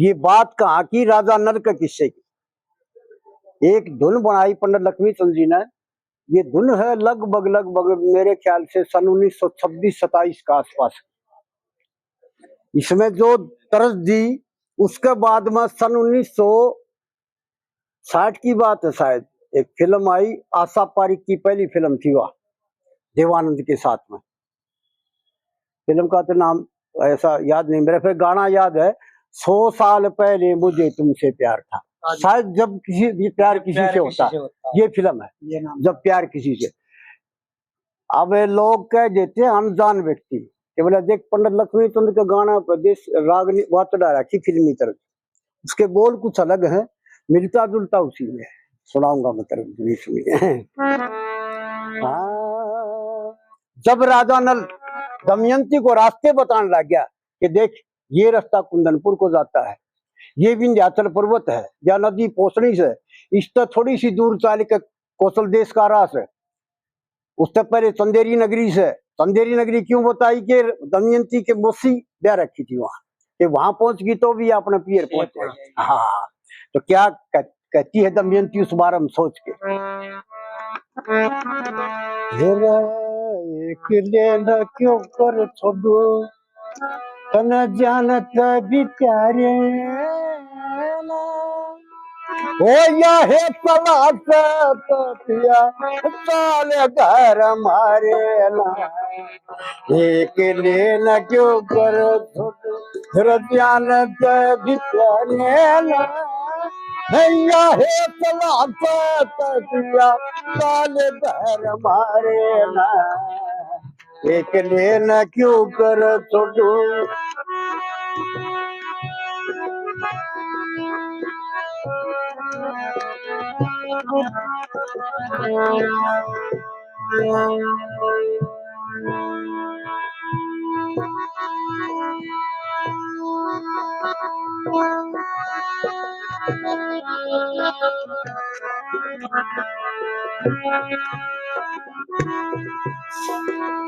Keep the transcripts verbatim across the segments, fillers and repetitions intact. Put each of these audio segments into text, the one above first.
ये बात कहाँ की? राजा नल के किस्से की। एक धुन बनाई पंडित लक्ष्मी चंद जी ने। ये धुन है लगभग, लगभग मेरे ख्याल से सन उन्नीस सौ छब्बीस सत्ताईस के आसपास। इसमें जो तर्ज दी, उसके बाद में सन उन्नीस सौ साठ की बात है शायद, एक फिल्म आई, आशा पारिक की पहली फिल्म थी वह, देवानंद के साथ में। फिल्म का तो नाम ऐसा याद नहीं मेरे, फिर गाना याद है, "सौ साल पहले मुझे तुमसे प्यार था।" हाँ जी। शायद जब किसी, ये प्यार जब किसी प्यार से किसी होता, से होता। ये फिल्म है, ये नाम। जब प्यार किसी से। अब ये लोग कह देते हैं अनजान व्यक्ति कि बोले, "देख, पंडित लक्ष्मी चंद के गाना पर देश रागनी वात डाला की फिल्मी तरह, उसके बोल कुछ अलग हैं, मिलता जुलता उसी में है।" सुनाऊंगा मैं तेरे को, सुनिए। हाँ, जब राजा नल दमयंती को रास्ते बताने लग गया कि देख, ये रास्ता कुंदनपुर को जाता है, ये विंध्याचल पर्वत है, या नदी पोसणी से, इससे थोड़ी सी दूर चाल के कोसल देश का रास है, उससे पहले चंदेरी नगरी से। चंदेरी नगरी क्यों बताई कि दमयंती के मौसी ब्याह रखी थी वहां, कि वहां पहुंच गई तो भी अपने पियर पहुंच जाएगी। हाँ, तो क्या कह-, कहती है दमयंती उस बारे में सोच के, "हे रे, एक लेना क्यों कर छोड़ो, तन जानता भी प्यारे ना। ओ या हे सला से तपिया, साल घर मारे ना। एक लेना क्यों कर छोड़, रसियान ते भी प्यारे ना। या हे सला से तपिया, साल घर मारे ना। एक लेना क्यों कर छोड़ू।"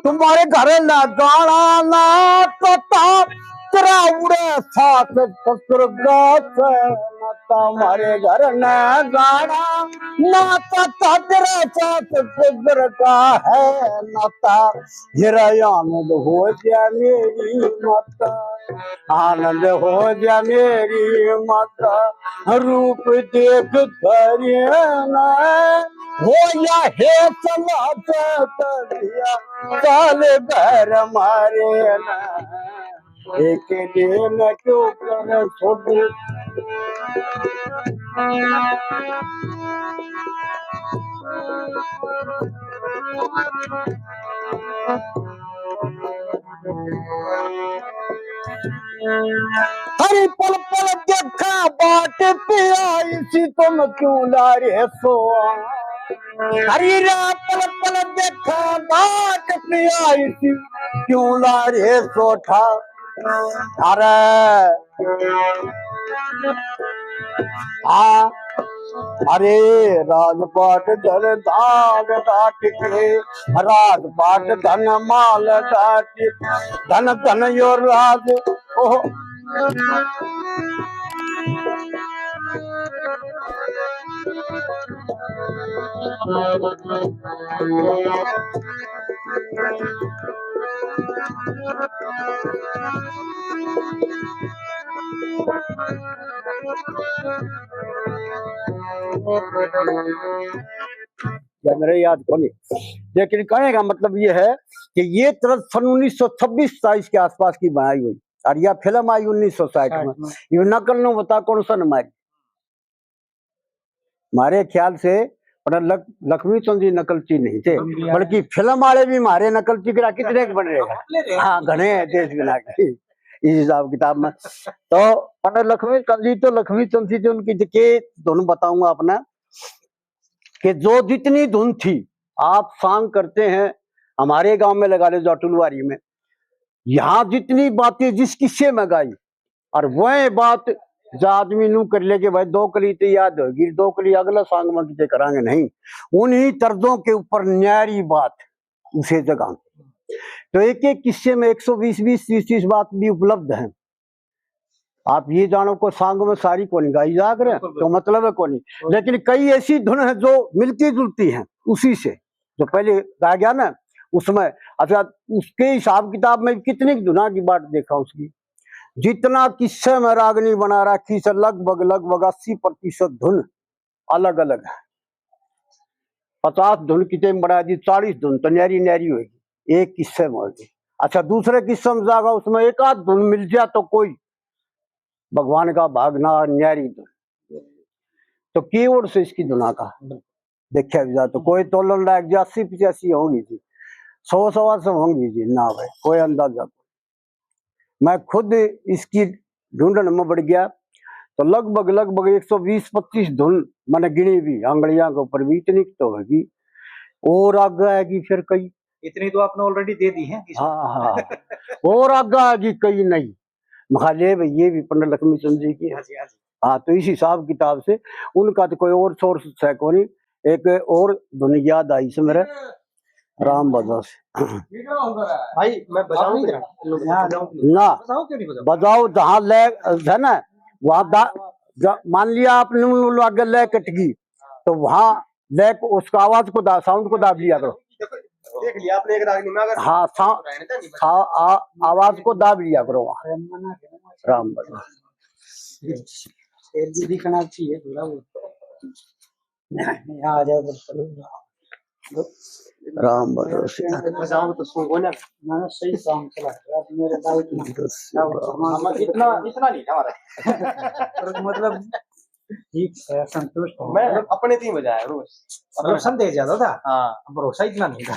तुम्हारे घर ना जाना ना पता, तेरा उड़े साथ ससुर का से नाता। हमारे घर ना जाना ना पता, तेरा साथ ससुर का है नाता। मेरा आनंद हो जा मेरी माता, आनंद हो जा मेरी माता, रूप देख धरिया ना। हो या हे सला से तपिया, साल घर मारे ना। एक दिन क्यों कर छोड़। हरी पल पल देखा बाट पिया, इसी तुम क्यों ला रहे सो। हरी रा पल पल देखा बाट पिया, इसी क्यों ला रहे सो ठा। अरे हाँ, अरे राजपाट धन दाग डाट के, राजपाट धन माल डाट, धन धन यो राज, ओह। या मेरे याद कोनी, लेकिन कहने का मतलब ये है कि ये तरह सन उन्नीस सौ छब्बीस सत्ताईस के आसपास की बनाई हुई, और यह फिल्म आई उन्नीस सौ साठ में। साठ में। ये नकल नो बता कौन सा न मारी। हमारे ख्याल से पंडित लक-, लक्ष्मी चंद जी नकलची नहीं थे, हाँ, बल्कि फिल्म वाले भी हमारे नकलची करा कितने के बन रहे हैं। ले रहे हैं। हाँ, घने हैं देश बिना के इस हिसाब किताब में। तो पंडित लक्ष्मी चंद जी तो लक्ष्मी चंद जी, जो उनकी के धुन बताऊंगा अपना, कि जो जितनी धुन थी, आप सांग करते हैं, हमारे गांव में लगा ले जाटू लुहारी में, यहाँ जितनी बातें जिस किस्से में गाई, और वह बात जो आदमी नू कर ले के भाई दो कली तो याद होगी, दो कली अगला सांग में किसे करांगे नहीं, उन्हीं तर्जों के ऊपर न्यारी बात उसे जगह। तो एक एक किस्से में एक सौ बीस बीस तीस तीस बात भी उपलब्ध है। आप ये जानो, कोई सांग में सारी कोनी गाई जा करे, बिल्कुल, तो बिल्कुल। मतलब है कोनी। बिल्कुल। लेकिन कई ऐसी धुन है जो मिलती जुलती हैं उसी से, जो पहले गाया गया ना उसमें। अच्छा, उसके हिसाब किताब में कितनी धुना की बाट देखा उसकी, जितना किस्से में रागनी बना रखी से लगभग, लगभग अस्सी प्रतिशत धुन अलग अलग है। पचास धुन किते में बना दी, चालीस धुन तो न्यारी न्यारी होगी, एक किस्से में होगी। अच्छा, दूसरे किस्से में जागा, उसमें एक आध धुन मिल जा तो कोई भगवान का भाग ना, न्यारी धुन। तो की ओर से इसकी धुना का देखा भी जा तो कोई तोलन लायक जो अस्सी पचासी होंगी जी, सौ सवा सौ होंगी जी ना भाई, कोई अंदाजा कोई। मैं खुद इसकी ढूंढण में बढ़ गया, तो लगभग, लगभग एक सौ बीस पच्चीस धुन मैंने गिनी भी, आंगलियां के ऊपर भी, इतनी तो होगी। और आगे आएगी फिर कई। इतनी तो आपने already दे दी है। हाँ, हाँ। और आगे आएगी कई नहीं। मखा ले भाई, ये भी पंडित लक्ष्मी चंद जी की है। हाँ जी, हाँ जी। हाँ, तो इस हिसाब किताब से उनका तो कोई और सोर्स है कोनी। एक और धुन याद आई से मेरे, राम भजो से। भाई, मैं बजाऊं नहीं। ना। बजाऊं क्यों नहीं बजाऊं? बजाओ जहाँ ले है ना, वहाँ दा-, ज-, मान लिया आपने उन लोग आगे ले कट गई, तो वहाँ ले को, उसका आवाज को दा-, साउंड को दाब लिया करो। देख लिया आपने एक रागनी में अगर हाँ, सा-, रहने दे, नहीं बजा। सा-, आ-, आवाज को दाब लिया करो वहाँ। राम भजो। शेर जी दिखना चाहिए थोड़ा बहुत। यहाँ आ जाओ, बस चलो। राम भरोसे। बजाओ तो सुनो ना। मैंने सही काम चला रहा है, मेरे डाउट नहीं। बस। हम इतना, इतना नहीं था हमारा। पर मतलब, ठीक है, संतुष्ट हूँ। मैं अपने तीन बजाया रोज। मतलब, संदेश ज्यादा था। हाँ। भरोसा इतना नहीं था।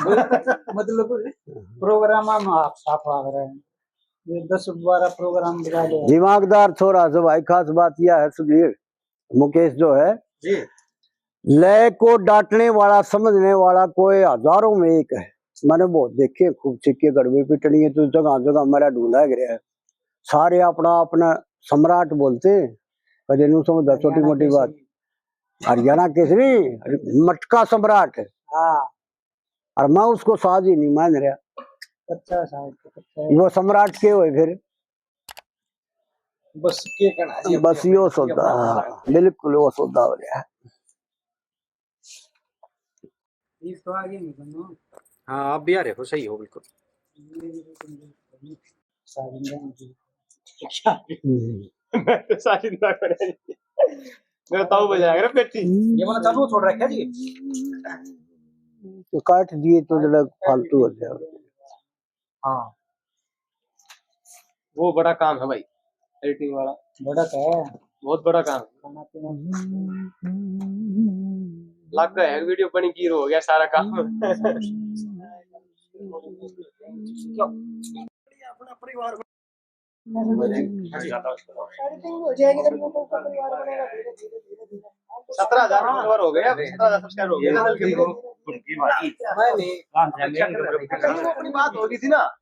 मतलब, प्रोग्राम हम आप साफ आ रहे हैं। ये दस बारह प्रोग्राम बजा लिया। दिमागदार छोरा से भाई, खास बात यह है सुधीर, मुकेश जो है, जी। लय को डांटने वाला, समझने वाला कोई हजारों में एक है। मैंने बहुत देखे, खूब सीखे, गड़बे पिटनी है, तो जगह जगह मेरा ढूंढा गिरा है। सारे अपना अपना सम्राट बोलते हैं, कदे न्यू समझदा छोटी मोटी बात। हरियाणा केसरी, मटका सम्राट। हाँ। और मैं उसको साज ही नहीं मान रहा। अच्छा साज तो अच्छा है। वो सम्राट के हुए फिर? बस के कहना जी, बस अपने यो अपने सौदा, अपना हाँ, बिल्कुल वो सौदा हो रहा है। इस तो आगे नहीं बनना। हाँ, आप भी आ रहे हो, सही हो बिल्कुल। साजिंदा जी। हम्म। मैं तो साजिंदा करे। मेरा ताऊ बजाया करे पेटी। ये वाला चालू छोड़ रखा जी। तो काट दिए तो जरा फालतू हो जाए। हाँ, वो बड़ा काम है भाई, एडिटिंग वाला। बड़ा तो है। बहुत बड़ा काम। खाना पीना। लग गए हैं, वीडियो बन की हो गया सारा काम। अपना परिवार। एडिटिंग हो जाएगी, जब YouTube का परिवार बनेगा धीरे, धीरे, धीरे, धीरे। सत्रह हजार फॉलोअर हो गए, अब सत्रह हजार सब्सक्राइबर हो गए। मैं नहीं। अपनी बात हो गई थी ना,